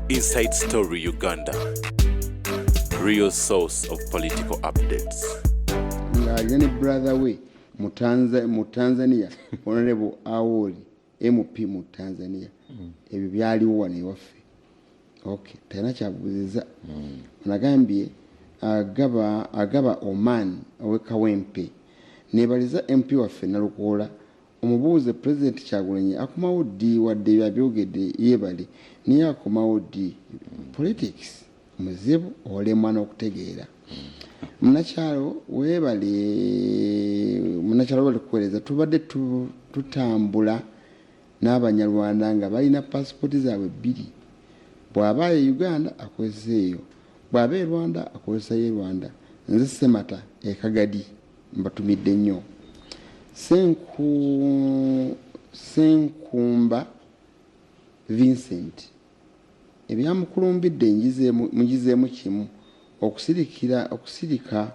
Inside Story Uganda. Real source of political updates. Ng'alina ne brother we mu Tanzania, Honorable Awori, MP mu Tanzania. Ebyo byaliwo wano ewaffe. Okay, talina kyabuuziza. Onagambye agaba Oman owekawempe, nebaliza MP waffe Nalukoola, omubuuze President Kyagulanyi akomawo ddi? Wadde byabyogedde yeebale, naye akomawo ddi? Politics muzibu, olemwa n'okutegeera. Munakyalo webale, munakyalo webale kuweereza. Tubadde tutambula n'Abanyarwanda nga balina pasipooti zaabwe bbiri. Bw'aba e Uganda akozesa eyo, bw'aba e Rwanda akozesa ye Rwanda. Nze Semata Ekagadi, mbatumidde nnyo. Senkumba Vincent, ebyamukulumbidde mugizeemu kimu: okusirikira, okusirika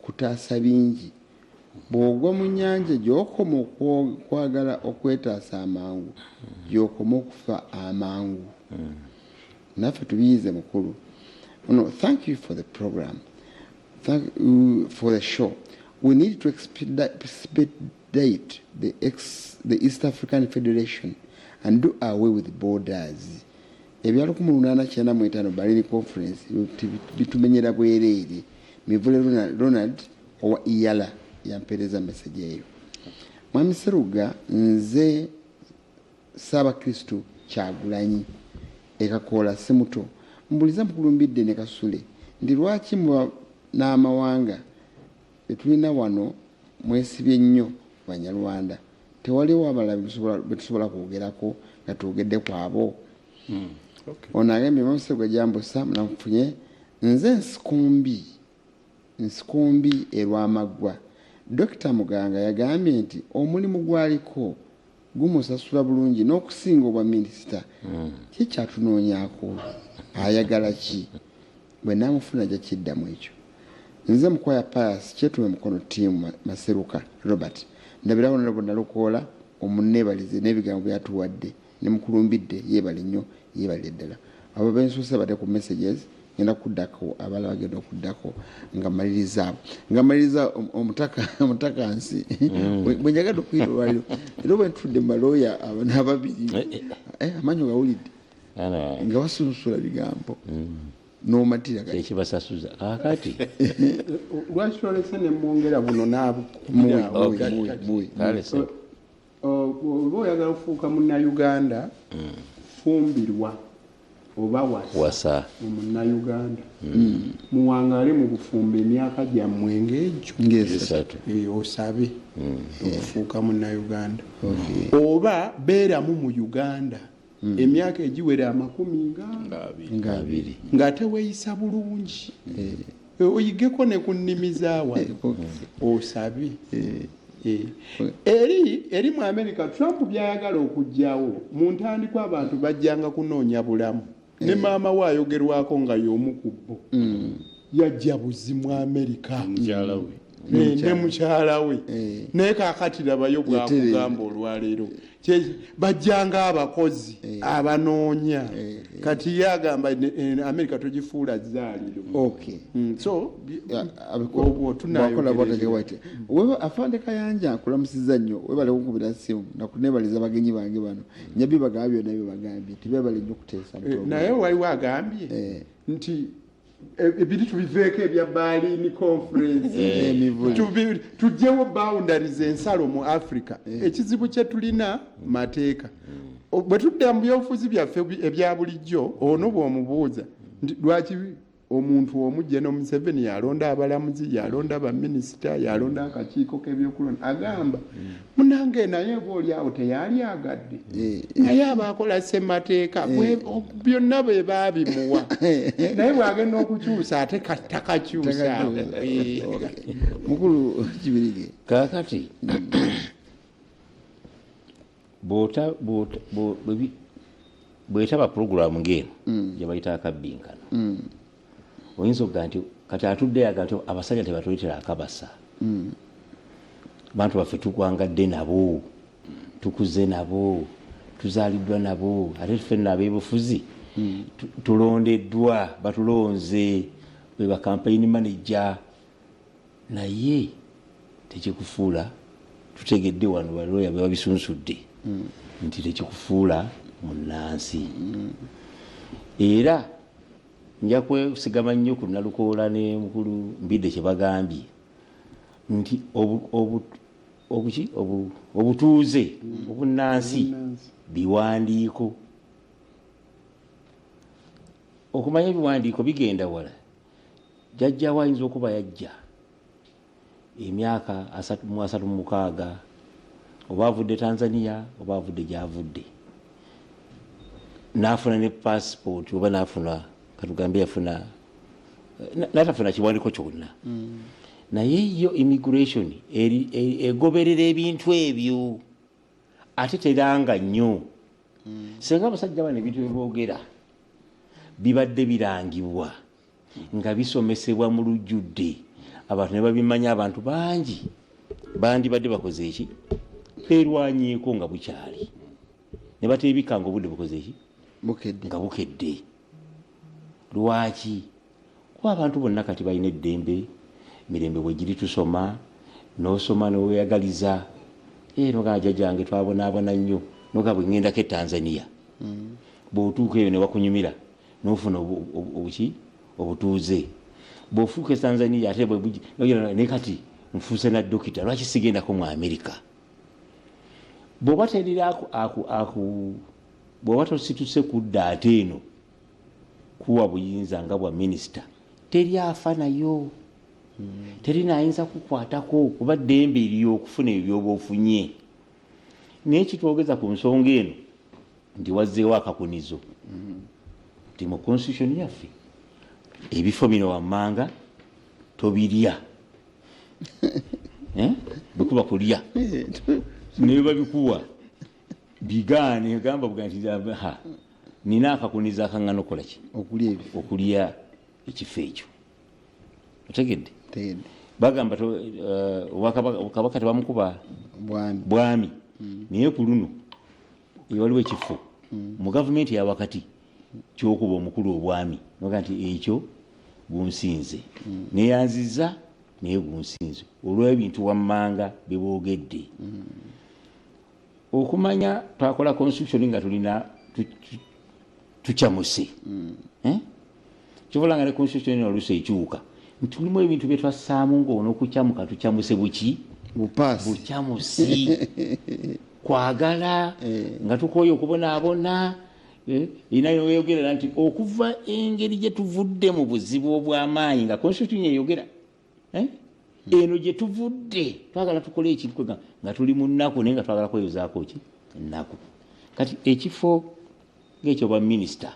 kutaasa bingi. Bw'ogwa mu nnyanja, gy'okoma okwagala okwetaasa amangu, gy'okoma okufa amangu. Naffe tubiyize. Mukulu no, thank you for the program, thank you for the show. We need to expedite the East African Federation and do away with borders. Ebya 1895 Berlin Conference bitumenyera bwereere. Mivule Ronald owa Iyala yampeereza message eyo. Mwami Seruga, nze Saabakristu Kyagulanyi Ekakoola Semuto, mbuliza mukulumbidde ne Kasule nti lwaki muba n'amawanga betulina wano mwesibye nnyo Banyarwanda? Tewaliwo abalala betusobola kwogerako nga twogedde kwabo? Ono agambye, mamusegwa jambusa munafunye, nze Nsikumbi erwamaggwa. Dokita Muganga yagambye nti omulimu gwaliko gumusasula bulungi n'okusinga obwa minisita. Kikyatunoonyaako, ayagala ki? Bwe naamufuna ajja kiddamu ekyo. Nze Mukwaya Pius Kyetume, Mukono Tiimu Maseruka Robert, ndabirawo Honorable Nalukoola, omunneebalize n'ebigambo byatuwadde ne mukulumbidde. Yeebale nnyo, yeebalire ddala. Abo bensoose badde ku messages, ngenda kuddako, abalala bagenda okuddako nga maliriza abo, nga maliriza omutaka nsi bwe njagadde okuyita olwaliro. Era bwe ntudde mu balooya abo n'ababiri, amanyo gawulidde nga basunsula bigambo n'omatira kati. Kyekibasasuza kakati. Lwaki tolese nemwongera buno? Muwe. Naabukubira. Muwe, muwe. Kale se. Oba oyagala okufuuka Munnayuganda, fumbirwa oba wasa wasa omunnayuganda, muwangaale mu bufumbo emyaka gyammwe ng'egyo ng'esatu. 3. Osabe okufuuka Munnayuganda, oba beeramu mu Uganda emyaka egiwera amakumi nga nga 20. Ng'ate weeyisa bulungi, oyigeko ne ku nnimi zaawano, osabe. Eri mu America, Trump byayagala okugjawo, mu ntandikwa abantu bajjanga kunoonya bulamu, ne maama we ayogerwako nga y'omu ku bo yajja buzi mu Amerika. Mukyala we. Ne mukyala we. Naye kaakati labayo bwakugamba olwaleero, bajjanga abakozi abanoonya. Kati ye agamba Amerika togifuula zaaliro. So obwo bwakola. tunayogerera. Bwatajawaite weba afande Kayanja, nkulamusiza nnyo, webale kunkubira simu nakunebaliza bagenyi bange bano. Nyabi bagamba byonna byebagambye, tibebale nnyo kuteesa. Naye waliwo agambye nti ebiri tubiveeko ebya Berlin Conference. Emivule. Tuggyewo boundaries, ensalo mu Africa. Ekizibu kye tulina mateeka. Bwe tudda mu byobufuzi byaffe ebya bulijjo, ono bw'omubuuza nti lwaki omuntu omu General Museveni yalonda abalamuzi, yalonda baminisita, yalonda akakiiko k'ebyokulonda, agamba munange naye oba oli awo teyali agadde, naye abakola ssemateeka byonna bwe baabimuwa, naye bw'agenda okukyusa ate takakyusa. Mukulu Kibirige. Kaakati bwetaba puroguramu ng'eno gye bayita akabbinkano, oyinza okugaa nti kati atudde yaga nti abasajja tebatuleetera akabasa. Bantu baffe tugwangadde nabo, tukuze nabo, tuzaaliddwa nabo, ate ffe nno ab'ebufuzi. Tulondeddwa, batulonze, be ba campaign manager, naye tekikufuula. Tutegedde wano balooya be babisunsudde nti tekikufuula munnansi. Era nja kwesigama nnyo ku Nalukoola ne mukulu Mbidde kye bagambye nti obuki obutuuze, obunnansi biwandiiko. Okumanya ebiwandiiko bigenda wala. Jjajjawo ayinza okuba yajja emyaka 36, oba avudde Tanzania, oba avudde gyavudde, n'afuna ne passport, oba n'afuna, katugambe yafuna, n'atafuna kiwandiiko kyonna, naye yo immigration egoberera ebintu ebyo, ate teranga nnyo. Senga abasajja bano ebintu byeboogera bibadde birangibwa nga bisomesebwa mu lujjudde, abantu ne babimanya, abantu bangi bandibadde bakoze eki? Beerwanyeeko nga bukyali, ne bateebika nga obudde bukoze eki? Bukedde. Nga bukedde. Lwaki? Kuba abantu bonna kati balina eddembe, mirembe bwe giri, tusoma, n'osoma n'oweyagaliza. Nogamba jjajjange twabonaabona nnyo, nogamba bwe ŋŋendako e Tanzania, bw'otuuka eyo ne wakunyumira n'ofuna obuki, obutuuze. Bw'ofuuka e Tanzania ate naye kati nfuuse na dokita, lwaki sigendako mu Amerika? Bw'oba terira aku bw'oba tosituse kudda ate eno kuwa buyinza nga bwa minisita, teri afa nayo, teri nayinza kukwatako, kuba ddembe eryokufuna ebyo byoba ofunye. Naye kitwogeza ku nsonga eno nti wazzeewo akakunizo nti mu constitution yaffe ebifo bino wammanga tobirya. Eh? Bwekuba kulya naye babikuwa bigaane, gamba buga nti ha, nina akakunizo akaŋŋana okukola ki? Okulya ebifo. Okulya ekifo ekyo, otegedde? Tegedde. Bagamba kabaka tebamukuba bwami. Bwami. Naye ku luno waliwo ekifo mu gavumenti yawakati kyokuba omukulu obwami, noga nti ekyo gunsinze, neyanziza, naye gunsinze olw'ebintu wammanga byeboogedde. Okumanya twakola constitution nga tulina tukyamuse. Eh? Kyobola nga ne constitution eno oluusi ekyuka nti tulimu ebintu bye twassaamu ng'onokukyamuka tukyamuse buki? Bupaasi. Bukyamusi kwagala nga tukooye okubonaabona. Erina weyogerera nti okuva engeri gye tuvudde mu buzibu obw'amaanyi nga constitution eyogera, eh? Eno gye tuvudde twagala tukole ekintu kwega nga tuli mu nnaku, naye nga twagala kweyozaako ki ennaku. Kati ekifo ng'ekyo bwa minisita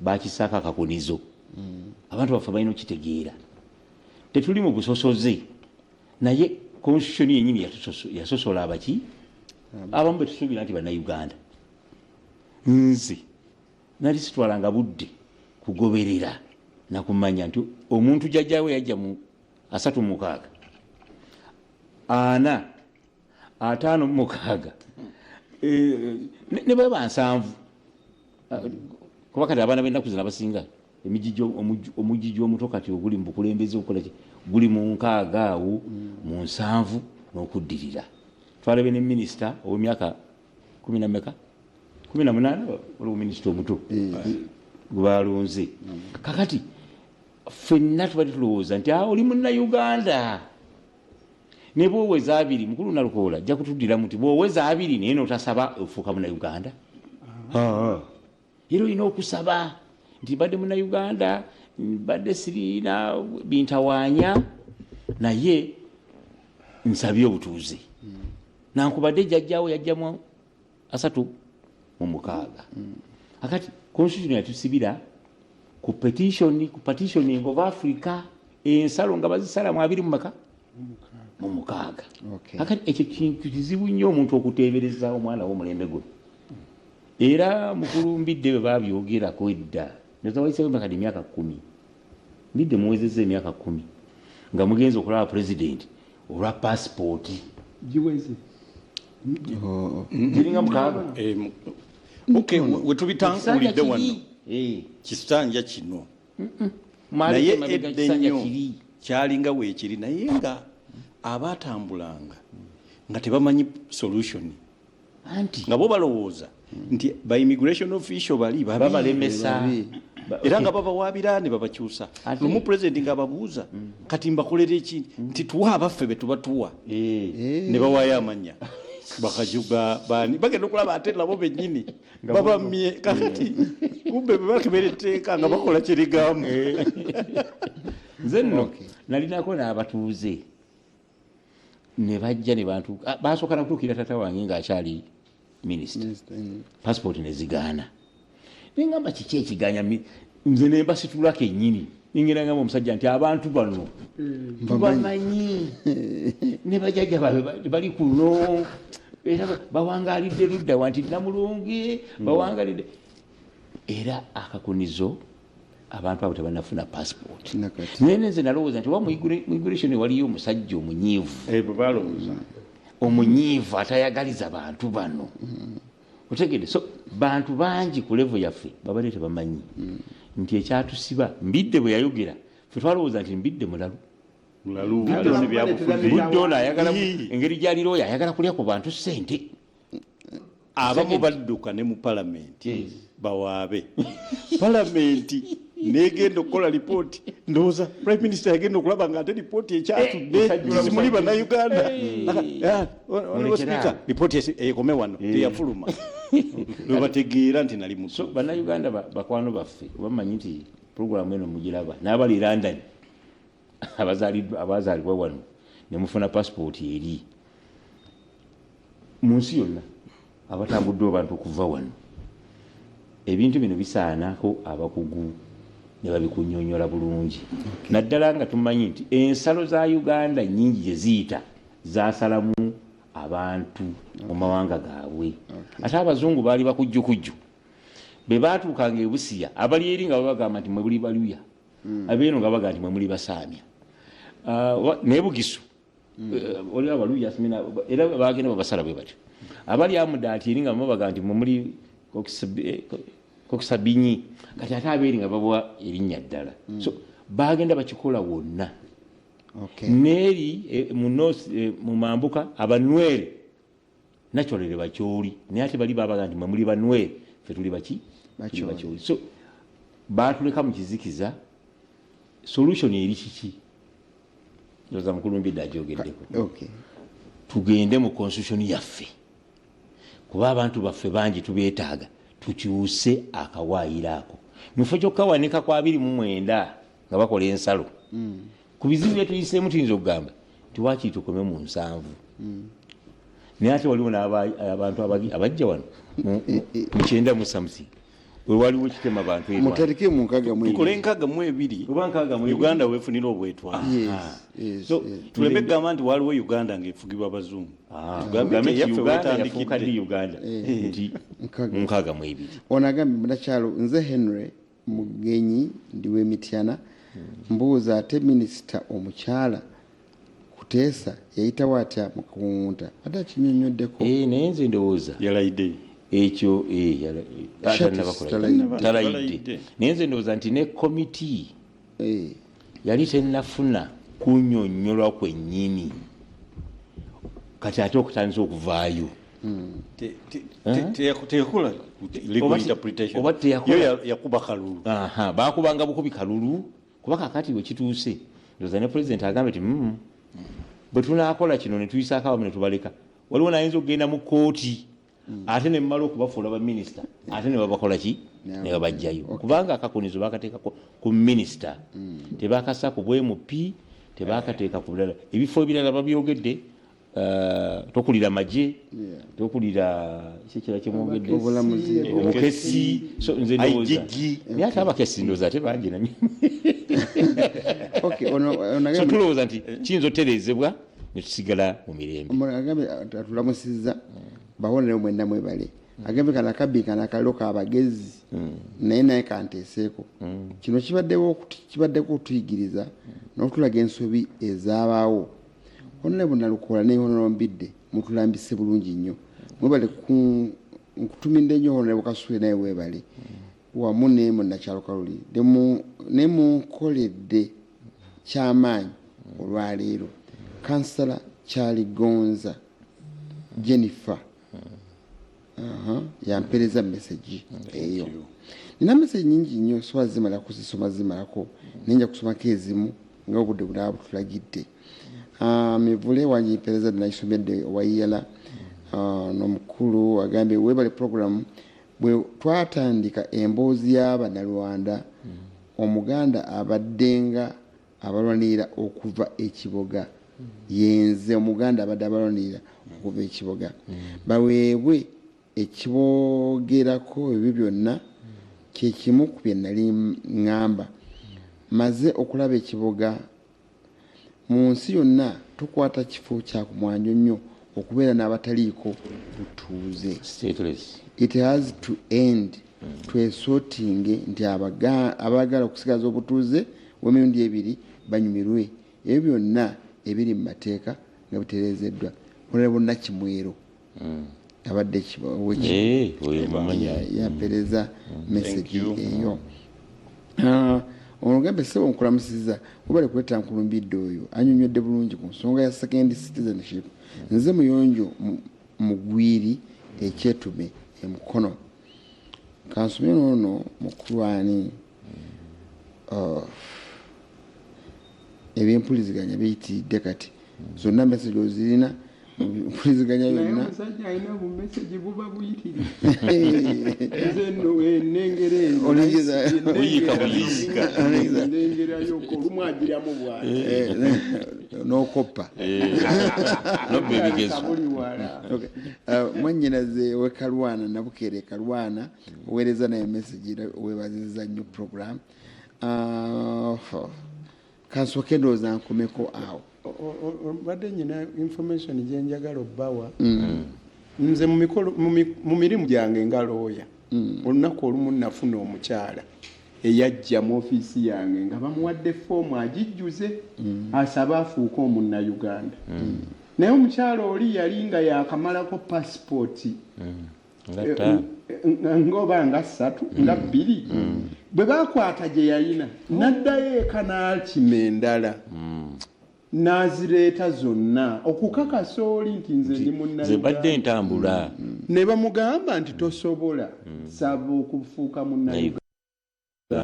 bakisaako akakunizo, abantu baffe balina okitegeera tetuli mu busosoze, naye constitution yenyini yasosola abaki abamu betusuubira nti Bannayuganda. Nze nali sitwalanga budde kugoberera nakumanya nti omuntu jjajjawe yajja mu 36, 40, 56, ne bweba 70. Kuba kati abaana b'ennaku zino abasinga omugigi omuto kati oguli mu bukulembeze okukola ki guli mu 60 awo, mu 70 n'okuddirira. Twalabe ne minisita ow'emyaka kumi na meka, 18, waliwo minisita omuto gwe balonze. Kakati ffenna tubadde tulowooza nti oli Munnayuganda ne bwoweza 20. Mukulu Nalukoola ajja kutuddiramu nti bwoweza 20 naye notasaba ofuuka Munnayuganda. Era olina okusaba nti mbadde Munnayuganda, mbadde sirina bintawaanya, naye nsabye obutuuze, nankubadde jjajjaawo yajjamu 36. Akati constitution yatusibira ku petition, ku partitioning of Africa, ensalo nga bazisala mu abiri mumeka mu mukaaga. Akati ekyo kintu kizibu nnyo omuntu okuteebereza omwana w'omulembe guno. Era mukulu Mbidde bwe babyogerako edda, nezawayisewo kati emyaka 10, Mbidde muwezezza emyaka 10 nga mugenza okulaba pulezidenti olwa pasipooti. Giweze. Giringa 6. Okay, wetubitankulidde wano. Kisanja kino. Mwali Naye emabega edda ekisanja ennyo kiri. Kyalinga weekiri, naye nga abaatambulanga nga tebamanyi solution, Anti nga bo balowooza nti ba immigration official bali babi. Babalemesa. Era nga babawaabira ne babakyusa. Lumu president ng'ababuuza, kati mbakolera eki? Nti tuwa abaffe be tuba tuwa. Ne bawaayo amannya bakajuga bani, bagenda okulaba ate nabo bennyini babamye. Kakati kumbe bwe bakebera etteeka nga bakola kyerigamba. Nze nno nalinako n'abatuuze ne bajja ne bantu basooka nakutuukira tata wange ng'akyali minisita, passport ne zigaana. Nengamba kiki ekiganya? Nze ne mbasitula kennyini, ningenda ngamba omusajja nti abantu bano tubamanyi ne bajjajja baabwe bali kuno, era bawangalidde ludda wa nti Namulungi bawangalidde. Era akakunizo abantu abo tebannafuna passport. Nakati. Naye nze nalowooza nti oba mu immigration waliyo omusajja omunyiivu, Bwe balowooza. Omunyiivu atayagaliza bantu bano, otegedde? So bantu bangi ku level yaffe babadde tebamanyi nti ekyatusiba Mbidde bwe yayogera, fe twalowooza nti Mbidde mulalu. Mulalu, aliwo ne byabufuzi. Mbidde ono ayagala Ii. engeri gyalira oyo ayagala kulya ku bantu sente. Abamu badduka ne mu palamenti bawaabe, palamenti negenda okukola lipooti. Ndowooza prime minister yagenda okulaba nga ate lipooti ekyatudde Esajjula simuli busajja. Bannayuganda. Mulekere Speaker, awo. lipooti ekome wano, teyafuluma lwebategeera nti nali So mutu. Bannayuganda bakwano baffe, bamanyi nti puroguramu eno mugiraba n'abali London, abazaalibwa wano ne mufuna pasipooti eri mu nsi yonna, abatambuddwa abantu okuva wano, ebintu bino bisaanako abakugu ne babikunyonyola bulungi, naddala nga tumanyi nti ensalo za Uganda nyingi gye ziyita zasalamu abantu mu mawanga gaabwe. Ate abazungu baali bakujjukujju, bwe baatuukanga ebusiya, abali eri nga babagamba nti mwe muli Baluya, abeeno nga bagamba nti mwe muli Basaamya. Naye Bugisu waliwo Abaluya simina, era bagenda babasala bwe batyo. Abali Amudaati eri nga babaga nti mwe muli Kokisabinyi, kati ate abeeri nga babawa erinnya ddala. So bagenda bakikola wonna. Neeri mu north, mu mambuka Abanwere naturally Bakyoli, naye ate bali babaga nti mwe muli Banwere, ffe tuli baki? Tuli Bakyoli. Bakyoli. So batuleka mu kizikiza. Solution eri kiki? Ndowooza mukulu Mbidde agyogeddeko. Tugende mu constitution yaffe, kuba abantu baffe bangi tubeetaaga. Tukyuse akawaayiro ako mu kifo ky'okukawanika ku 29 nga bakola ensalo. Ku bizibu byetuyiseemu tuyinza okugamba nti waakiri tukome mu 70, naye ate waliwo abantu abajja wano mu 90 mu something, we waliwo kitema bantu e Rwanda. Mutereke mu 62. Tukole 62. Oba 62. Uganda weefunira obwetwaze. Yes. So, Tuleme kugamba nti waliwo Uganda ng'efugibwa Abazungu. Tugambe tugambe nti nti eyaffe Uganda yafuuka ddi wetandikidde. Uganda nti 60. mu 62. Ono agambye, munakyalo, nze Henry Mugenyi, ndi w'Emityana, mbuuza ate minisita omukyala Kuteesa yayitawo atya mu kuwunta? Ate akinyonyoddeko. Naye nze ndowooza Yalayidde. Ekyo Shatis, tannabakola. talayidde. Talayidde. Talayidde. Naye nze ndowooza nti ne komiti yali tennafuna kunyonnyolwa kwennyini, kati ate okutandisa okuvaayo. Teyakola legal interpretation. Oba teyakola. Yo yakuba kalulu. Aha, bakubanga bukubi kalulu, kuba kakati wekituuse ndowooza ne president agambe nti bwe tunaakola kino ne tuyisaako abamu ne tubaleka, waliwo nayinza okugenda mu kooti ate ne mmala okubafuula baminisita, ate ne babakola ki? Ne babajjayo, kubanga akakunizo bakateekako ku minisita, tebakasa ku bwa MP, tebakateeka ku bulala. Ebifo ebirala babyogedde, tokulira magye, tokulira ki ekirala kyemwogedde? Obulamuzi. Obukesi. So nze ndowooza IGG. naye ate abakesi ndowooza ate bangi nami. Okay, ono So agambye tulowooza nti kiyinza otereezebwa ne tusigala mu mirembe. Ono agambye atulamusizza bawonerewo mwenna mwebale. Agambye kano akabbi kano akaliro kabagezi, naye kanteeseeko kino kibaddewo kibaddeko okutuyigiriza n'okutulaga ensobi ezabaawo. Honorable Nalukola ne Honorable Mbidde, mutulambise bulungi nnyo, mwebale. Nkutumidde nnyo Honorable Kasule, naye weebale. Wamu ne munnakyalo Kaluli ne munkoledde kyamaanyi olwaleero. Kansala Kyaligonza Jennifer yampereza message eyo. Nina message nyingi nnyo, sobola zimala kuzisoma zimalako, naye nja kusomako ezimu nga obudde bunaaba butulagidde. Mivule wangimpereza nagisomedde owayiyala n'omukulu agambye webale program. Bwe twatandika emboozi y'Abanyarwanda, Omuganda abaddenga abalwanirira okuva ekiboga, yenze Omuganda abadde abalwanirira okuva ekiboga, baweebwe ekibogerako ebyo byonna kyekimu ku bye nali ŋŋamba. Maze okulaba ekiboga mu nsi yonna, tukwata kifo kya kumwanjo nnyo okubeera n'abataliiko butuuze. Stateless. It has to end. Twesotinge nti abaagala okusigaza obutuuze bw'emirundi ebiri banyumirwe ebyo byonna ebiri mu mateeka nga bitereezeddwa. Honorable Nakimwero abadde Oyo mumanyi. Yampereza message eyo. Omugambe ssebo nkulamusiza, webale kuleeta nkulumbidde oyo annyonnyodde bulungi ku nsonga ya second citizenship. Nze Muyonjo Mugwiri ekyetume emukono. Kansome noono mukulu ani, ebyempuliziganya biyitiridde kati zonna message ozirina mpuliziganya Naye yonna. Omusajja alina bumessage buba buyitirivu. Nze nno ennengera eyo Buyiika buyiika. Nnengerayo olumu agiramu bwati. N'okoppa. Nobba ebigezo. Buli wala. Okay. Mwannyinaze wekalwana Nabukeere Kalwana oweereza naye message era weebazizza nnyo program. Kansooke ndowooza nkomeko awo. Mbadde nyina information gyenjagala obbawa. Nze mu mu mirimu gyange nga looya, olunaku olumu nafuna omukyala eyajja mu ofiisi yange nga bamuwadde foomu agijjuze asabe afuuke omunnayuganda, naye omukyala oli yali nga yakamalako pasipooti Nga ttaano. Ngoba nga ssatu nga bbiri bwe bakwata gye yalina, n'addayo eka n'akima endala n'azireeta zonna okukakasa oli nti nze ndi Nze badde munnayuganda. ntambula. Ne bamugamba nti tosobola saba okufuuka munnayuganda.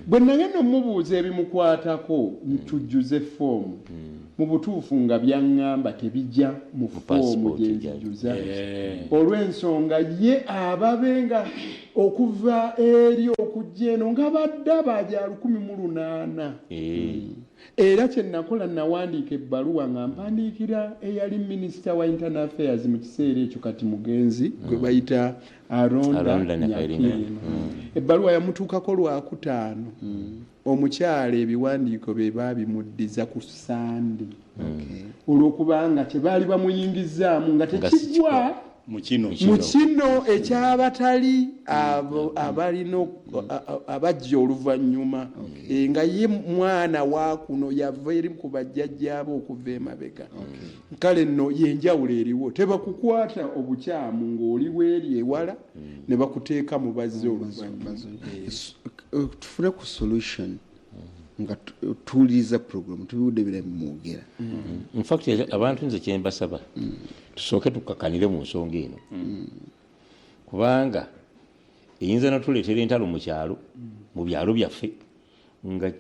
Bwe nagenda omubuuza ebimukwatako ntujjuze foomu, mu butuufu nga byaŋŋamba tebijja mu foomu passport. Gye nzijuza, olw'ensonga ye ababe nga okuva eri okujja eno nga badda baja 1800. Era kye nakola, nawandiika ebbaluwa nga mpandiikira eyali minisita wa internal affairs mu kiseera ekyo, kati mugenzi, gwe bayita Aronda Aronda Nyakairima. Nyakirima. Ebbaluwa yamutuukako Lwakutaano, omukyala ebiwandiiko bye baabimuddiza ku Sande, olwokubanga kyebaali bamuyingizaamu nga Nga si tekigwa mu kino. Mu kino ekyabatali abo abalina abajja oluvannyuma. Nga ye mwana wa kuno, yava eri ku bajjajjaabo okuva emabega. Kale nno yenjawulo eriwo, tebakukwata obukyamu ng'oli weeri ewala ne bakuteeka mu bazze oluvannyuma. Tufune ku solution nga tuwuliriza program, tubiwudde bira bimwogera. Infact abantu nze kyembasaba, tusooke tukakanire mu nsonga eno, kubanga eyinza notuleetera entalo mu kyalo, mu byalo byaffe, nga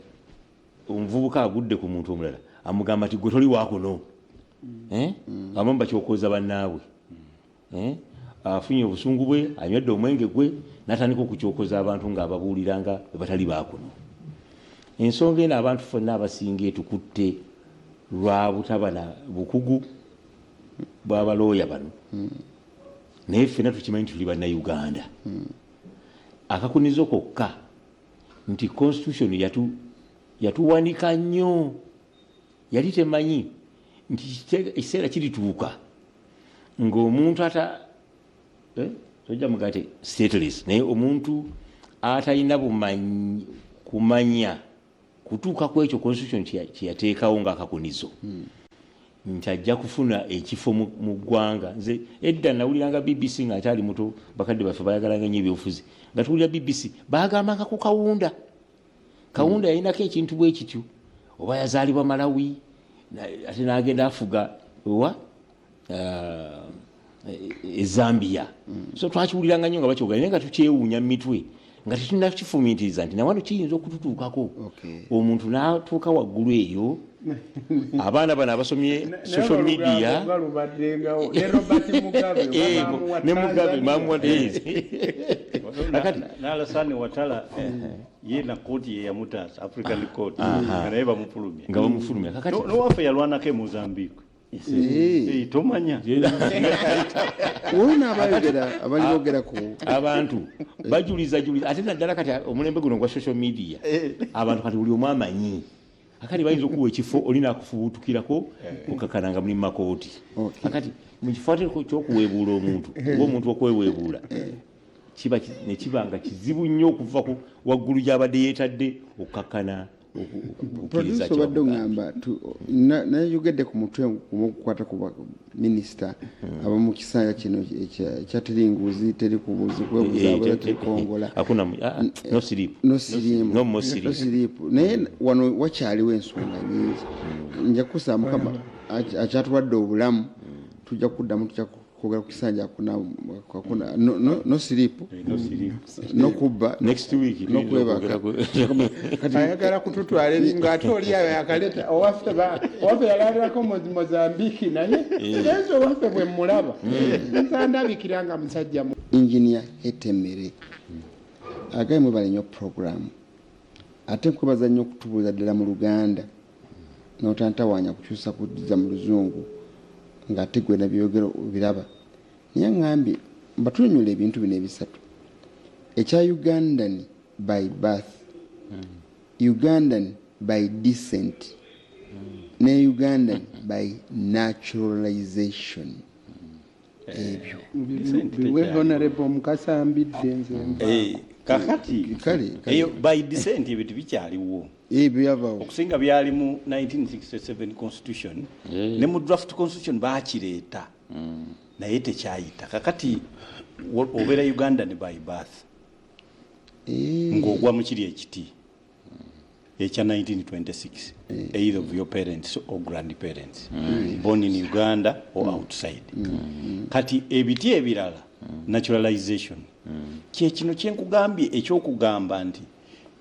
omuvubuka agudde ku muntu omulala amugamba nti gwe toli wakuno. Eh? Abamu bakyokoza bannaabwe. Eh? Afunye obusungu bwe, anywedde omwenge gwe, natandika okukyokoza abantu ng'ababuulira nga bwe batali bakuno. Ensonga eno abantu ffenna abasinga etukutte lwa butaba na bukugu bw'abalooya bano, naye ffenna tukimanyi nti tuli bannayuganda. Akakunizo kokka nti constitution yatuwanika nnyo, yali temanyi nti ekiseera kirituuka ng'omuntu ata tojja mugaa ti stateless, naye omuntu atalina bumanyi kumanya kutuuka ku ekyo constitution kyeyateekawo ng'akakunizo. Nti ajja kufuna ekifo mu ggwanga. Nze edda nawuliranga BBC nga nkyali muto, bakadde baffe bayagalanga nnyo ebyobufuzi, nga tuwulira BBC bagambanga ku Kawunda. Kawunda yalinako ekintu bwe kityo, oba yazaalibwa Malawi ate n'agenda afuga owa e Zambia. So twakiwuliranga nnyo nga bakyogera, naye nga tukyewuunya mu mitwe nga tetunnakifumiitiriza nti nawano kiyinza okututuukako. Omuntu n'atuuka waggulu eyo, abaana bano abasomye social media nga lubaddengawo ne Robert Mugabe. Eh, bamuwa ne Mugabe Tanzania. bamuwa. Kakati N'Alassane Ouattara ye na kooti ye yamutaasa, African Court, nga naye bamufulumya. Nga bamufulumya. Kakati Nowaffe yalwanako e Mozambique. Eh. Eh, tomanya. Wowe n'abayogera abali boogera ku Abantu bajuliza juliza, ate naddala kati omulembe guno gwa social media, abantu kati buli omu amanyi. Akati bayinza okuwa ekifo, oli nakufubutukirako okakana nga muli mumakooti. Akati mu kifo ate kyokuweebuula omuntu, oba omuntu okweweebuula kiba nekiba nga kizibu nnyo okuva ku waggulu gyabadde yeetadde okukakkana okukkiriza. Producer, obadde oŋŋamba nayogedde ku mutwe gumu okukwata ku minisita abamu kisanja kino ekya teri nguzi, teri kubuzi kwebuzaabuza, teri kongola. Hakuna no sleep. No siriimu. No more sleep. No sleep. Naye wano wakyaliwo ensonga nyingi. Nja kusaba Mukama akyatuwadde obulamu, tujja kuddamu, tujja kwogera ku kisanja hakuna no sleep, no kubba, Next week nokwebaka. Kati Ayagala kututwala eri ng'ate oli ayo yakaleta owaffe owaffe yalalirako mu Mozambiki, naye nze owaffe bwe mulaba nze ndabikira nga musajja Engineer Hetemere agaye, mwebale nnyo program, ate nkwebaza nnyo okutubuuza ddala mu Luganda n'otantawaanya kukyusa kuddiza mu Luzungu ng'ate gwe nabyogera obiraba. Naye aŋŋambye mbatunyonyola ebintu bino ebisatu: ekya Ugandan by birth, Ugandan by descent ne Ugandan by naturalization. Ebyo Descent biwe tekyaliwo. Honorable Mukasa Mbidde, nze nvaako. Eh, kakati Kale. Eyo by descent ebyo tebikyaliwo. Ebyo byavaawo. Okusinga byali mu 1967 constitution ne mu draft constitution bakireeta, naye tekyayita. Kakati obeera Ugandan by birth ng'ogwa mu kiri ekiti ekya 1926, either of your parents or grandparents born in Uganda or outside. Kati ebiti ebirala, naturalization, kyekino kyenkugambye ekyokugamba nti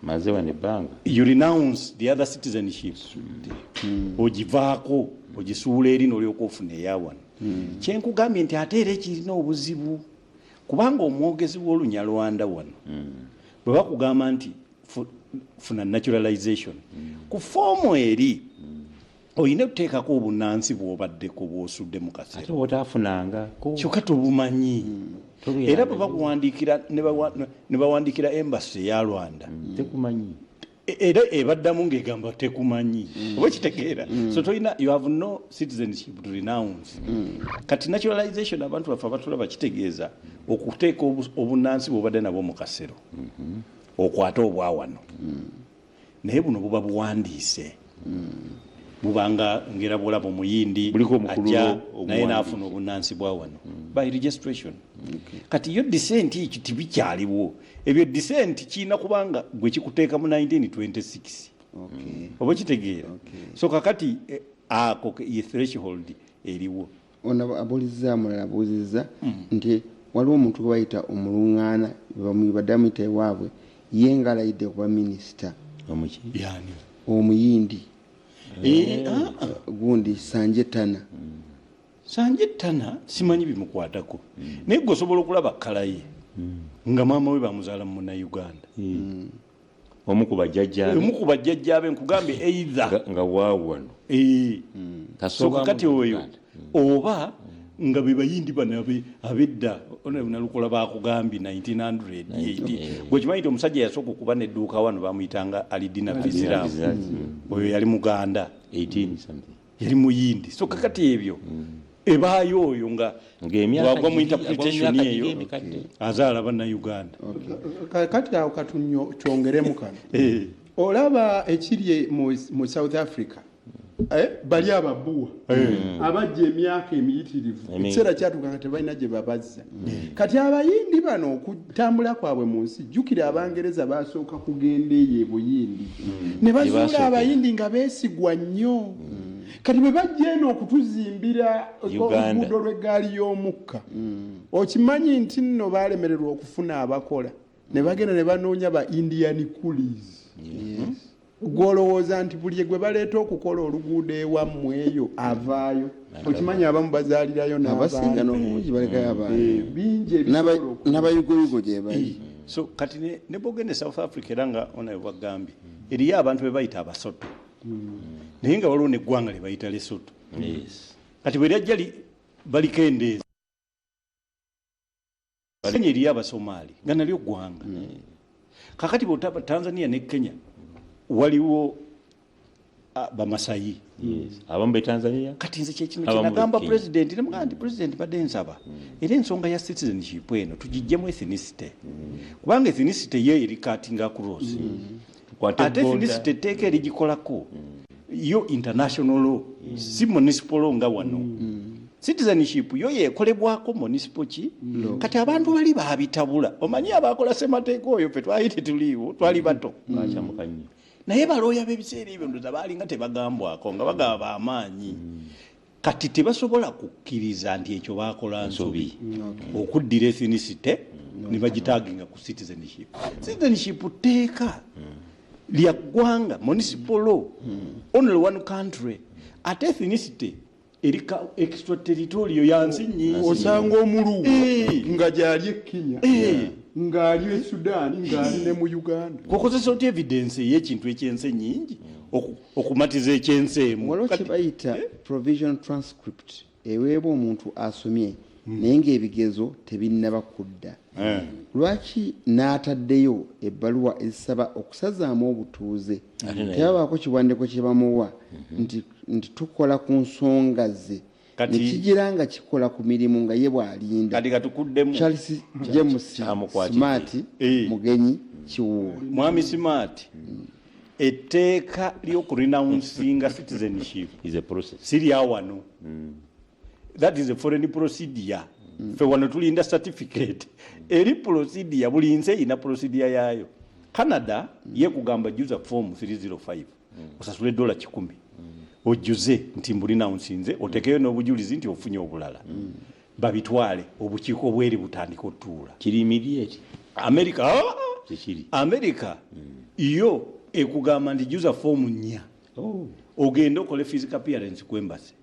Maze wano ebbanga. You renounce the other citizenship, ogivaako, ogisuula eri n'olyoka ofuna eyawano. Kyenkugambye nti ate era ekirina obuzibu, kubanga omwogezi w'Olunyalwanda wano bwe bakugamba nti funa naturalization, ku foomu eri olina okuteekako obunansi bw'obaddeko bw'osudde mu Ate kaseera. bwotaafunanga. Kyokka tobumanyi. Tobeera Era bwe bakuwandiikira ne bawandiikira embassy eya Rwanda, tekumanyi. Era ebaddamu ng'egamba tekumanyi, oba kitegeera. So tolina, you have no citizenship to renounce. Kati naturalization, abantu baffe abatulaba, kitegeeza okuteeka obunansi bwobadde nabwo mu kasero, okwate obwawano. Naye buno buba buwandiise, bubanga ngera bwolaba Omuyindi Buliko omukululo ajja naye oguwandiise. n'afuna obunansi bwa wano by registration. Kati yo descent ekyo tibikyaliwo. Ebyo descent kiina kubanga gwe kikuteeka mu 1926, oba kitegeera. So kakati ako ye threshold eriwo. Ono abuulizza, mulala abuuzizza nti waliwo omuntu gwe bayita omuluŋŋaana, badde bamuyita ewaabwe, ye nga alayidde kuba minisita. Omuki? Yani? Omuyindi. Eh, ah, ah. Gundi Sanjay Tanna. Sanjay Tanna simanyi bimukwatako, naye gwe osobola okulaba colour ye nga maama we bamuzaala mu Munnauganda. Omu ku bajjajjaabe. Omu ku bajjajjaabe, nkugambye either nga waawano. Eh. So Kasooka kakati mu oyo Uganda. Oba nga be Bayindi bano ab'edda nalukola bakugambye 1980. Gwe kimanyi nti omusajja yasooka okuba nedduuka wano bamuyitanga Alidina Viziramu, oyo yali Muganda? 18 something. Yali Muyindi. So kakati ebyo ebaayo oyo nga Ng'emyaka bwagwa mu agwa mu interpretation myaka eyo giri emikadde. azaala Bannayuganda. Kati awo katunyo kyongeremu kano. Eh. Olaba ekiri mu South Africa. Bali ababuwa abajja emyaka emiyitirivu, ekiseera kyatuuka nga tebalina gye babazza. Kati Abayindi bano okutambula kwabwe mu nsi, jjukira Abangereza basooka kugenda eyo e Buyindi ne bazuula Basooka. Abayindi nga beesigwa nnyo. Kati bwe bajja eno okutuzimbira Uganda. oluguudo lw'eggaali y'omukka, okimanyi nti nno baalemererwa okufuna abakola, ne bagenda ne banoonya ba Indian coolies. Gwolowooza nti buli gwe baleeta okukola oluguudo ewammwe eyo avaayo? Okimanyi abamu bazaalirayo Abasinga n'abaana. n'obungi balekayo abaana. Bingi ebisobola N'abayugoyugo gye bali. So kati ne bwogenda e South Africa, era nga ona bwagambye, eriyo abantu be bayita Abasoto, naye nga waliwo neggwanga lye bayita Lesoto. Kati bwe lyajja balikendeeza. Kenya eriyo Abasomaali nga nalyo ggwanga. Kakati bwotaba Tanzania ne Kenya waliwo Bamasayi. Yes. Abamu be Tanzania. Kati nze kyekino Abamu kyenagamba be Kenya. President, nemugamba nti, "President, badde nsaba era ensonga ya citizenship eno tugijjemu ethnicity, kubanga ethnicity ye eri cutting across." Tukwate Ate border. ethnicity etteeka erigikolako yo international law, si municipal law nga wano. Citizenship yo yekolebwako municipal ki. Kati abantu bali babitabula. Omanyi abakola semateeka oyo ffe twali tetuliiwo, twali bato. Bakyamuka nnyo. Naye balooya b'ebiseera ebyo ndoza baalinga tebagambwako, nga bagaba bamaanyi. Kati tebasobola kukkiriza nti ekyo bakola nsobi okuddira ethnicity ne bagitaginga ku citizenship. Citizenship tteeka lya ggwanga, municipal law, only one country. Ate ethnicity erika extraterritorial ya nsi nyingi. Osanga Omuluwo nga gyali e Kenya, ng'ali e Sudaani, ng'ali ne mu Uganda. Kukozesa otya evidence ey'ekintu ekyensi ennyingi okumatiza ekyensi emu? Waliwo kye bayita provision transcript eweebwa omuntu asomye naye ng'ebigezo tebinnaba kudda. Lwaki n'ataddeyo ebbaluwa ezisaba okusazaamu obutuuze, tebabaako kiwandiiko kye bamuwa nti tukola ku nsonga ze, nekigira nga kikola ku mirimu nga ye bw'alinda? Kati katukuddemu. Charles James Kyamukwatidde. Smart Mugenyi Kiwuwa. Mwami Smart, etteeka ly'okurenouncinga citizenship Is a process. si lya wano. That is a foreign procedure. Fe wano tulinda certificate. Eri procedure, buli nsi erina procedure yaayo. Canada yekugamba juza form 305, osasule $100, ojjuze nti mburenouncinze, otekeyo n'obujulizi nti ofunye obulala, babitwale obukiiko obweri butandika otuula. Kiri immediate? America, ah, Tekiri. America yo ekugamba nti juza foomu 4, ogende okole physical appearance ku embassy.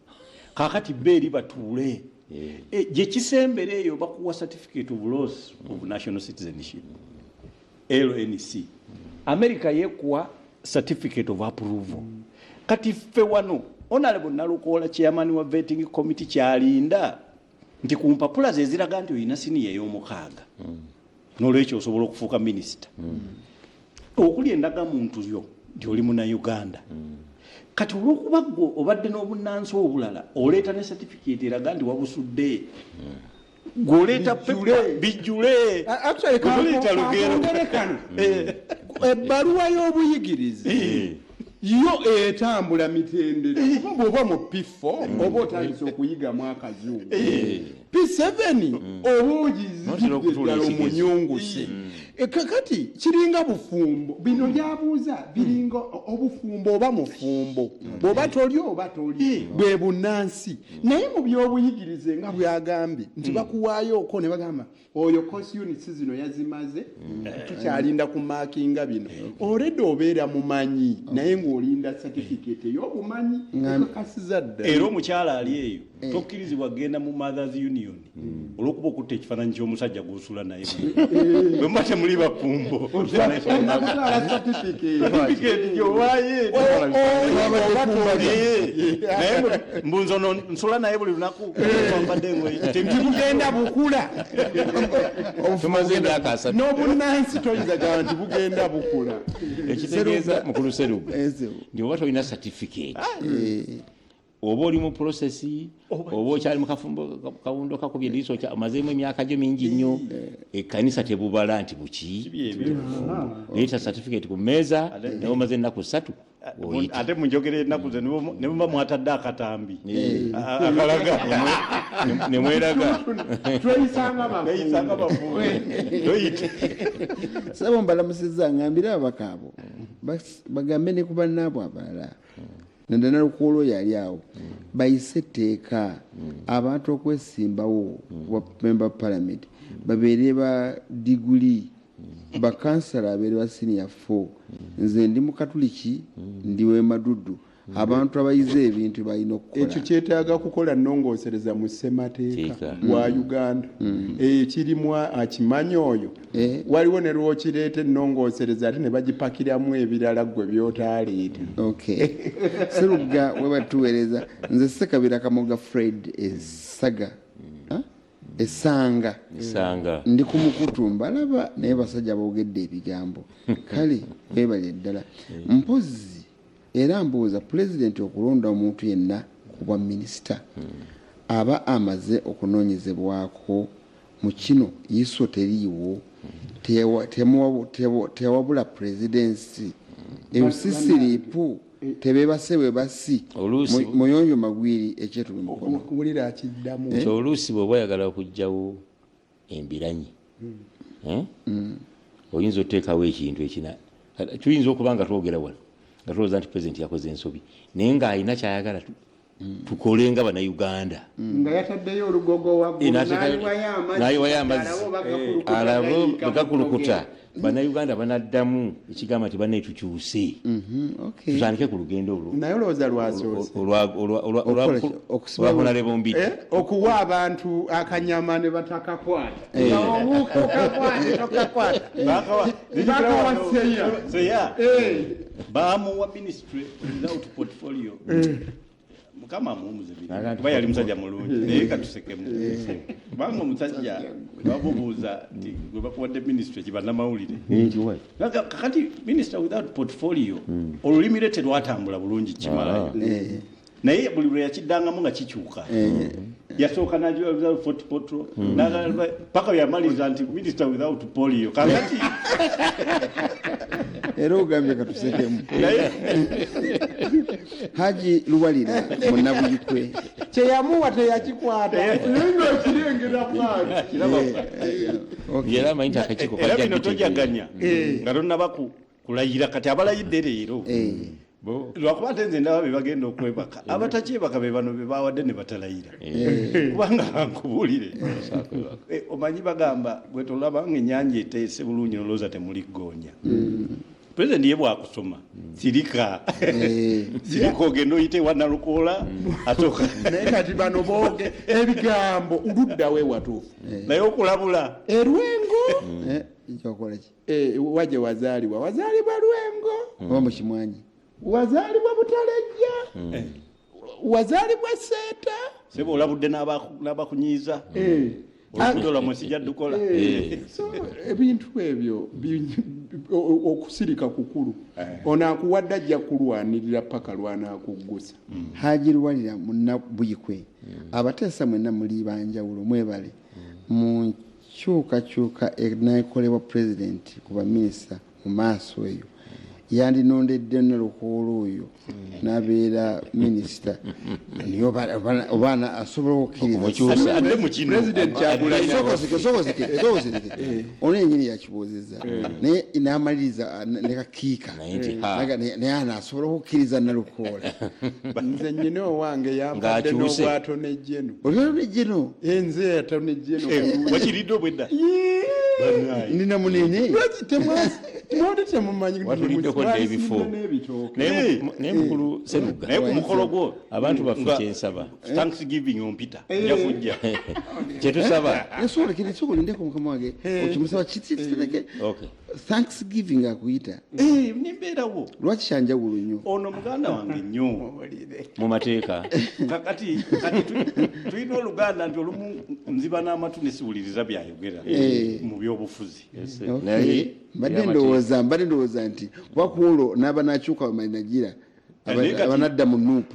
Kakati beeri batuule. Gye kisembera eyo bakuwa certificate of loss of national citizenship, LNC. America yekuwa certificate of approval. Kati ffe wano Honorable Nalukoola, chairman wa vetting committee, kyalinda nti ku mpapula ze eziraga nti olina siniya ey'omukaaga, n'olwekyo osobola okufuuka minisita, okuli endagamuntu yo nti oli Munauganda. Kati olwokuba gwe obadde n'obunnansi obulala, oleeta ne certificate eraga nti wabusudde. Gweoleeta Bijjule. Bijjule. Actually, Gwe lugero. kankongere kano. Ebbaluwa y'obuyigirize yo etambula mitendera, kuba bw'oba mu P4 oba otandise okuyigamu akazungu, P7 oba Notera okutuula ogizidde ddala ekigezo. omunyunguse. Kakati kiringa bufumbo, bino byabuuza biringa obufumbo, oba mufumbo, bw'oba toli oba toli, bwe bunnansi. Naye mu byobuyigirize nga bwagambye nti bakuwaayooko ne bagamba oyo course units zino yazimaze, tukyalinda ku maakinga bino. Already obeera mumanyi, naye ng'olinda certificate ey'obumanyi ekakasiza dda. Era omukyala ali eyo tokkirizibwa kugenda mu Mothers Union olwokuba okutta ekifaananyi ky'omusajja gwosula naye bwe muba temuli bafumbo. Nakutwala certificate. Certificate gy'owaayo naye mbunze ono nsula naye buli lunaku, twambadde engoye. Nti bugenda bukula. Tumaze emyaka 30. N'obunnansi toyinza gamba nti bugenda bukula. Ekitegeeza, mukulu Seruga, Ezebu. nti oba tolina certificate, oba oli mu process, oba okyali mu kafumbo kawundo kakubye eriiso, omazeemu emyaka gyo mingi nnyo, ekkanisa tebubala nti buki. Leeta certificate ku mmeeza, naye omaze ennaku 3. Ate munjogera ennaku ze ne muba mwatadde akatambi akalaga ne mweraga tweyisanga bafu toyite. Sabo mbalamusizza ngambira ababaka abo bagambe ne ku bannaabwe abalala naddala Lukoolo yali awo bayise etteeka abantu okwesimbawo ku member parliament babeere ba diguli, bakansala abeere ba senior 4. Nze ndi mukatuliki, ndi w'emadudu. Abantu abayize ebintu balina okukola. Ekyo kyetaaga kukola nnongoosereza mu ssemateeka wa Uganda. Ekirimu akimanyi oyo. Waliwo ne lw'okireeta ennongoosereza ate ne bagipakiramu ebirala ggwe by'otaaleeta. Okay. Sserugga we batuweereza. Nze Ssekabira Kamoga Fred Essaga. Essanga. Ndi ku mukutu mbalaba naye basajja boogedde ebigambo. Kale weebale ddala. Mpozzi era mbuuza pulezidenti okulonda omuntu yenna ku bwa minisita aba amaze okunoonyezebwako mu kino ISO teriiwo, tewabula pulezidenti, ebisisiriipu tebebase bwe basi. Muyonjo Magwiri ekyetuli mukono. Wulira akiddamu. Oluusi bw'oba oyagala okuggyawo embiranyi, oyinza oteekawo ekintu ekina. Tuyinza okuba nga twogera wano nga tulowooza nti pulezidenti yakoze ensobi, naye ng'alina ky'ayagala tukole nga Bannayuganda. Nga yataddeyo olugogo waggulu n'ayiwayo amazzi alabe bwe gakulukuta. Bannayuganda banaddamu ekigamba nti bannaye tukyuse, tutandike ku lugendo olwo. Naye olowooza lwasoose olwa Honorable Mbidde. Okuwa abantu akanyama ne batakakwata, obuuka okakwate tokakwata, bakawa Seya. Bamuwa ministry without portfolio. Mukama amuwumuze, kuba yali musajja mulungi, naye katusekemu kubanga omusajja bamubuuza nti gwe bakuwadde ministry kibannamawulire, kakati minister without portfolio olulimi lwe terwatambula bulungi kimalayo, naye buli lwe yakiddangamu nga kikyuka. Yasooka nagiwa Fort Portal paka yamaliriza nti minister without polio. Kakati era ogambye katusekemu. Haji Luwalira Munnabuyikwe. Kyeyamuwa teyakikwata, naye ngaokirengera bwati. Era amanyi nti akakiiko era bino tojaganya nga tonnaba kulayira. Kati abalayidde leero, lwakuba ate nze ndaba be bagenda okwebaka, abatakyebaka be bano be bawadde ne batalayira. Kubanga nkubuulire, omanyi bagamba gwe tolaba nga ennyanja eteese bulungi nolowooza temuli ggoonya. Pulezidenti ye bwakusoma sirika sirika, ogenda oyite ewa Nalukoola asooka. Naye kati bano booge ebigambo luddawo ewatuufu. Naye okulabula erwengo kyokola ki? Waje wazaalibwa, wazaalibwa Lwengo oba mukimwanyi? Wazaalibwa Butalejja, wazaalibwa Seeta. Seba olabudde n'abakunyiiza, oluguudo lwammwe sijja dukola. So ebintu ebyo okusirika kukulu. Ono akuwadde ajja kulwanirira paka lwanakuggusa. Haji Luwalira Munnabuyikwe, abateesa mwenna muli banjawulo, mwebale mu nkyukakyuka enakolebwa pulezidenti ku baminisita mu maaso eyo. Yandinondedde Nalukoola oyo n'abeera minisita, naye obaana asobola okukkiriza Adde mu kino. President Kyagulanyi. Sooka osirike. Ono yenyini yakibuuzizza naye n'amaliriza nekakiika. Naye nti, ha. Naye ana asobola okukkiriza Nalukoola? Nze nyina owange yampadde Ng'akyuse. n'obwatonejjeno. Olwalonejjeno. Nze yatonejjeno. Wakiridde obwedda? Ndina munene. Lwaki mwali temumanyi? Watuliddeko dda ebifo. N'ebitooke. Naye mukulu Seruga, Naye ku mukolo gwo abantu baffe nga kyensaba, Thanksgiving ompita, nja kujja. Kyetusaba Sobola olindeko mukama wange, okimusaba kitereke. Okay. Thanksgiving akuyita. Nimbeerawo. Lwaki kyanjawulo nnyo? Ono muganda wange nnyo. Mu mateeka. Kakati kati tulina oluganda nti olumu nziba n'amatu nesiwuliriza byayogera mu byobufuzi. Okay. Naye Mbadde ndowooza nti kuba ku olwo n'aba nakyuka bamanagira Naye abanadda mu NUP.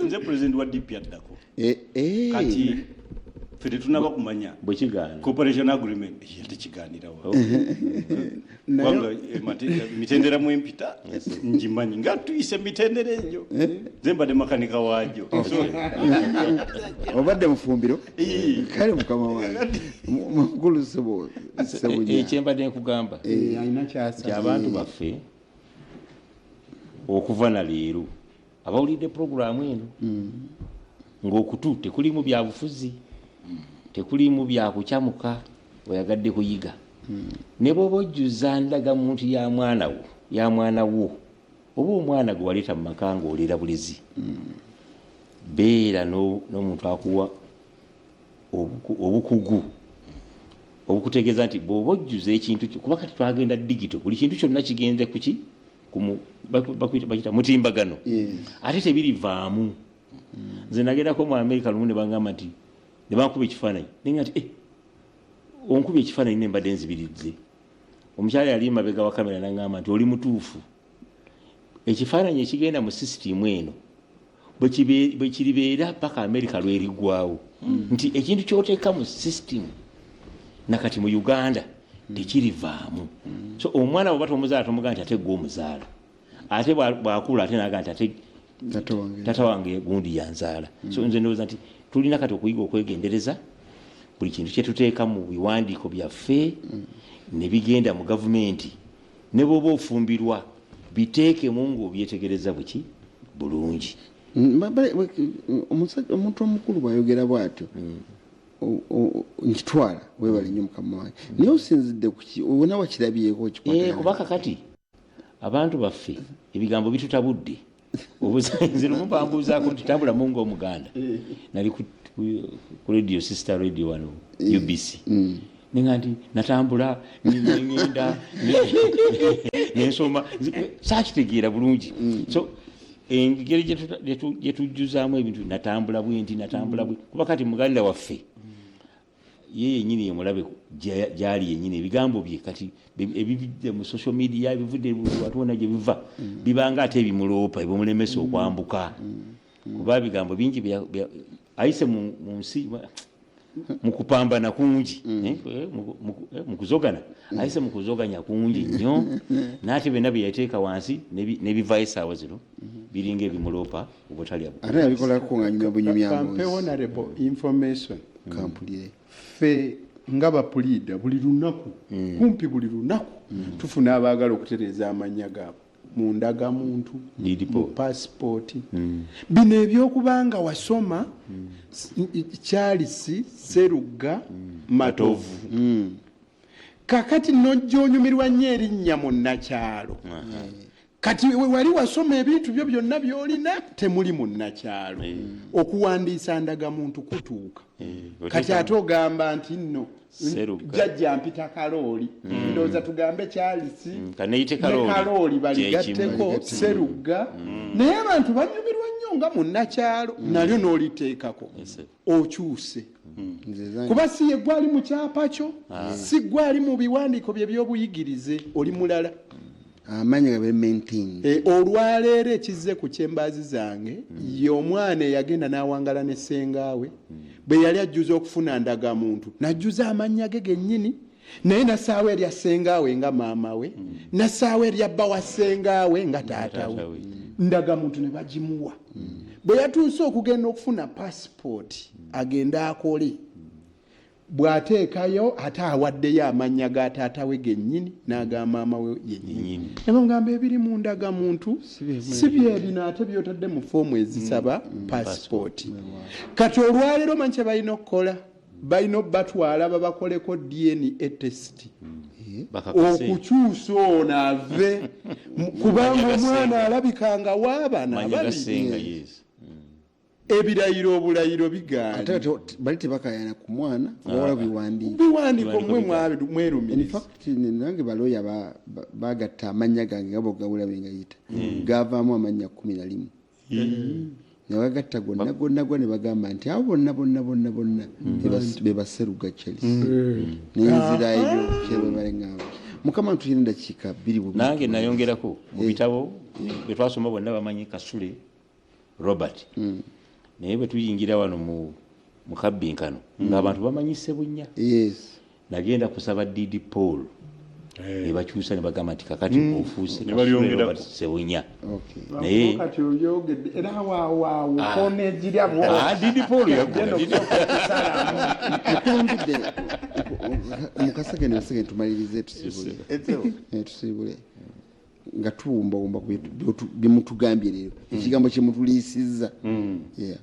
Nze president wa DP addako. Kati Ffe tetunaba kumanya. Bwe kigaana. Cooperation agreement ye tekigaanirawo, kubanga emitendera mwempita ngimanyi nga tuyise emitendera egyo. Nze mbadde makanika waagyo. Obadde mufumbiro. Kale mukama wange, mukulu Sebunya. Ekyembadde nkugamba Alina nti kyasaba. Abantu baffe okuva na leero abawulidde puroguramu eno, ng'okutu tekulimu byabufuzi, tekulimu byakukyamuka, oyagadde kuyiga, ne bw'oba ojjuza ndagamuntu ya mwana wo, ya mwana wo oba omwana gwe waleeta mu maka ng'olera bulezi, beera n'omuntu akuwa obukugu obukutegeeza nti bw'oba ojjuza ekintu kyo, kuba kati twagenda digital, buli kintu kyonna kigenze kuki bakuyita mutimbagano. Ate tebirivaamu. Nze nagendako mu Amerika lumu ne bagamba nti ne bankuba ekifaananyi, nenga nti, "Eh, onkuba ekifaananyi ne mbadde nzibiridde." Omukyala yali mabega wa kamera nagamba nti, "Oli mutuufu, ekifaananyi ekigenda mu sisitimu eno bwe kiribeera paka Amerika lweriggwawo, nti ekintu kyoteeka mu sisitimu nakati mu Uganda tekirivaamu." So omwana bwoba tomuzaala, tomugaa nti ate gwe omuzaala, ate bwakula ate naga nti ate tata wange. Tata wange gundi yanzaala. So nze ndowooza nti tulina kati okuyiga okwegendereza buli kintu kyetuteeka mu biwandiiko byaffe ne bigenda mu gavumenti. Ne bwoba ofumbirwa, biteekemu ng'obyetegereza buki bulungi. Omuntu omukulu bwayogera bwatyo, nkitwala. Webale nnyo mukama wange, naye osinzidde kuki? Wona wakirabyeko? Kuba kakati abantu baffe ebigambo bitutabudde. Nze lumu bambuuzaako nti tambulamu ngaomuganda, nali ku radio, sister radio wano UBC, nenga nti natambula nengenda nensoma, sakitegeera bulungi. So engeri gyetujjuzaamu ebintu, natambula bwenti, natambula bwe, kuba kati muganda waffe ye yenyini yemulabe gyali yenyini, ebigambo bye kati ebivudde mu social media, ebivudde watu wonna gye biva, bibanga ate ebimuloopa, ebimulemesa okwambuka, kuba ebigambo bingi ayise mu nsi mu kupambana kungi, mu kuzogana, ayise mu kuzoganya kungi nnyo, n'ate byonna bye yateeka wansi n'ebivaayo essaawa zino biringa ebimuloopa obutali Ate yabikolako nga nyumya bunyumya Kampe mboozi. honorable information. Kampulire. Ffe nga bapuliida, buli lunaku, kumpi buli lunaku, tufuna abaagala okutereeza amannya gaabwe mu ndagamuntu, Deed mu poll. pasipooti. Bino ebyokubanga wasoma Charles Serugga Matovu, kakati nojja onyumirwa nnyo erinnya munnakyalo. Kati wali wasoma ebintu byo byonna byolina temuli munnakyalo, okuwandiisa ndagamuntu kutuuka. Kati ate ogamba nti nno Serugga. Jjajja mpita Kalooli, ndowooza tugambe Charles Kaneyite ne Kalooli. Kalooli baligatteko. Kyekimu. Serugga, naye abantu banyumirwa nnyo nga munnakyalo, nalyo n'oliteekako okyuse, Nze zange. Kuba si ye gwali mu kyapa kyo, si gwali mu biwandiiko bye by'obuyigirize, oli mulala. Amannya gabe maintained. Olwaleero ekizze ku kyembaazi zange, ye omwana eyagenda n'awangala ne ssengaawe, bwe yali ajjuza okufuna ndagamuntu n'ajjuza amannya ge gennyini, naye nassaawo erya ssengaawe nga maama we, nassaawo erya bba wa ssengaawe nga taata we. Taata we. Ndagamuntu ne bagimuwa. Bwe yatuuse okugenda okufuna pasipooti agende akole, bw'ateekayo ate awaddeyo amannya ga taata we gennyini n'aga maama we yennyini, ne bamugamba ebiri mu ndagamuntu si byebino ate byotadde mu foomu ezisaba pasipooti. Kati olwaleero manyi kye balina okukola? Balina obatwala babakoleko DNA test Bakakase. okukyusa ono ave kubanga Manya omwana gasenga. alabika nga waabana Manya ababiri. gasenga, yes. Ebirayiro obulayiro bigaanye. Ate bali tebakayana ku mwana wala biwandiiko. Biwandiiko mwe In mwerumiriza. fact, nange baloya bagatta amannya gange nga bogawula bengayita, gavaamu amannya 11, nebagatta gonna gonna gonna, ne bagamba nti abo bonna bonna bonna bonna be baseruga Charles, nenzirayo kyebabalengamba. Mukama, ntulina endakiika 2 bubiri. Nange nayongerako mu bitabo bwe twasoma, bonna bamanyi Kasule Robert, naye bwe tuyingira wano mu Mu kabbinkano ng'abantu bamanyi Ssebunya. Nagenda kusaba deed poll ne bakyusa ne bagamba nti kakati ofuuse Ne balyongerako. Robert Ssebunya. Naye Kati oyogedde era waawaawo koona egirya. Ah, deed poll yaggula. Mukulumbidde mukasegende basegende, tumalirize, tusibule. Tusibule nga tuwumbawumba ku byemutugambye leero, ekigambo kyemutuliisizza. Yeah.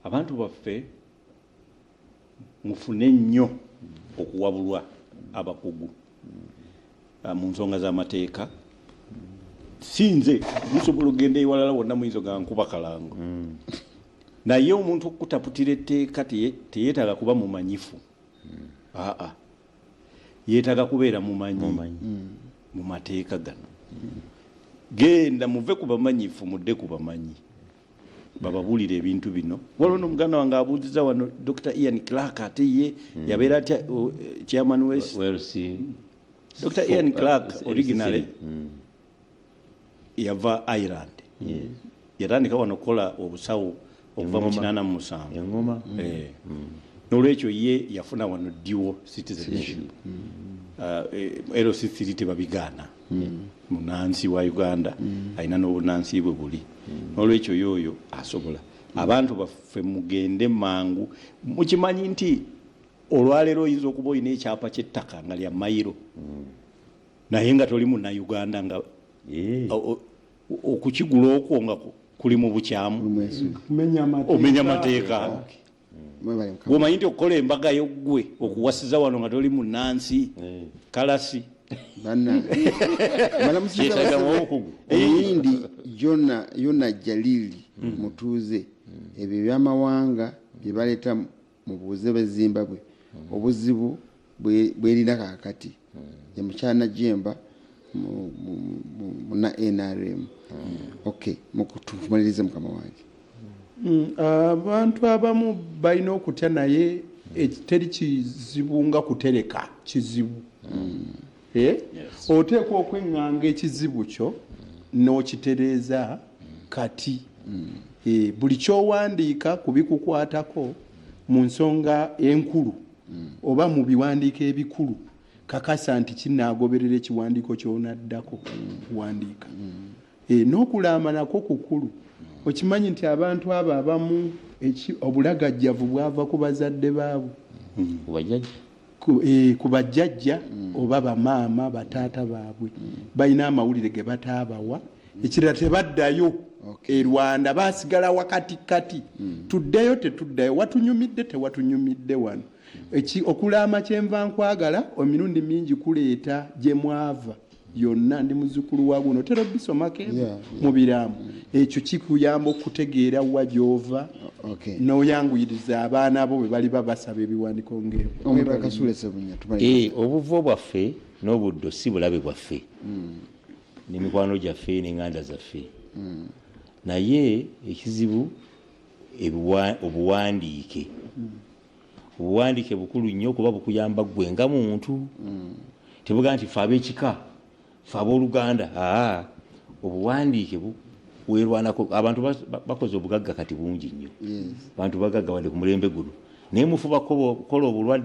Abantu baffe, mufune nnyo okuwabulwa abakugu mu nsonga z'amateeka. Si nze, musobola okugenda ewalala wonna, muyinza nga nkuba kalango, naye omuntu okutaputira etteeka teyeetaaga kuba mumanyifu. Aa, yeetaaga kubeera mumanyi mu mateeka gano. Genda muve ku bamanyifu, mudde ku bamanyi bababuulire ebintu bino. Waliwo nomuganda wange abuuziza wano, Dr Ian Clark, ate ye yabeera atya chairman west? Wales. Dr Ian Clark originally yava Ireland. Yatandika wano okukola obusawo okuva mu Engoma. 87. Engoma. Eh. Nolwekyo ye yafuna wano dual citizenship. LC3 tebabigaana, munansi wa Uganda, alina n'obunansi bwe buli. Nolwekyo yoyo asobola. Abantu baffe, mugende mangu. Mukimanyi nti olwaleero oyinza okuba olina ekyapa ky'ettaka nga lya mayiro, naye nga toli munnauganda, nga okukigula okwo nga kuli mu bukyamu. Omenya mateeka. Mwebale, Mukama. Bwomanyi nti okukola embaga yo ggwe okuwasiza wano nga toli munansi, kalasi. Bannange. Malamusiza. Kyetagamu obukugu. Omuyindi Jona Yona Jalili mutuuze, ebyo ebyamawanga bye baleeta mubuuze b'e Zimbabwe obuzibu bwerina kaakati. Ye mukyala Jemba muna NRM. Okay, mukutumalirize, mukama wange. Abantu abamu balina okutya, naye teri kizibu nga kutereka kizibu. Eh? Oteekwa okweŋŋanga ekizibu kyo n'okitereeza kati. Buli kyowandiika ku bikukwatako mu nsonga enkulu oba mu biwandiiko ebikulu, kakasa nti kinaagoberera ekiwandiiko kyonaddako kuwandiika. N'okulaama nakwo kukulu. Okimanyi nti abantu abo abamu obulagajjavu bwava ku bazadde baabwe, kubajjajja, ku bajjajja oba bamaama, bataata baabwe balina amawulire ge bataabawa. Ekirala, tebaddayo e Rwanda, basigala wakati. Kati tuddeyo, tetuddayo? Watunyumidde, tewatunyumidde wano? Okulaama kyenva nkwagala emirundi mingi kuleeta gye mwava yonna. Ndi muzzukulu wa guno, otera obisomako ebyo mu biraamo. Ekyo kikuyamba okutegeera wa gy'ova n'oyanguyiriza abaana bo bwe baliba basaba ebiwandiiko ng'ebyo. Omuntu akasula Sebunya, tumalirize. Obuvo bwaffe n'obuddo si bulabe bwaffe, n'emikwano gyaffe n'eŋŋanda zaffe, naye ekizibu obuwandiike. Obuwandiike bukulu nnyo kuba bukuyamba ggwe nga muntu. Tebugaa nti fe ab'ekika, fe abooluganda. Aa, obuwandiike weerwanako. Abantu bakoze obugagga kati bungi nnyo. Bantu bagagga wadde ku mulembe guno, naye mufuba kukola obulwadde.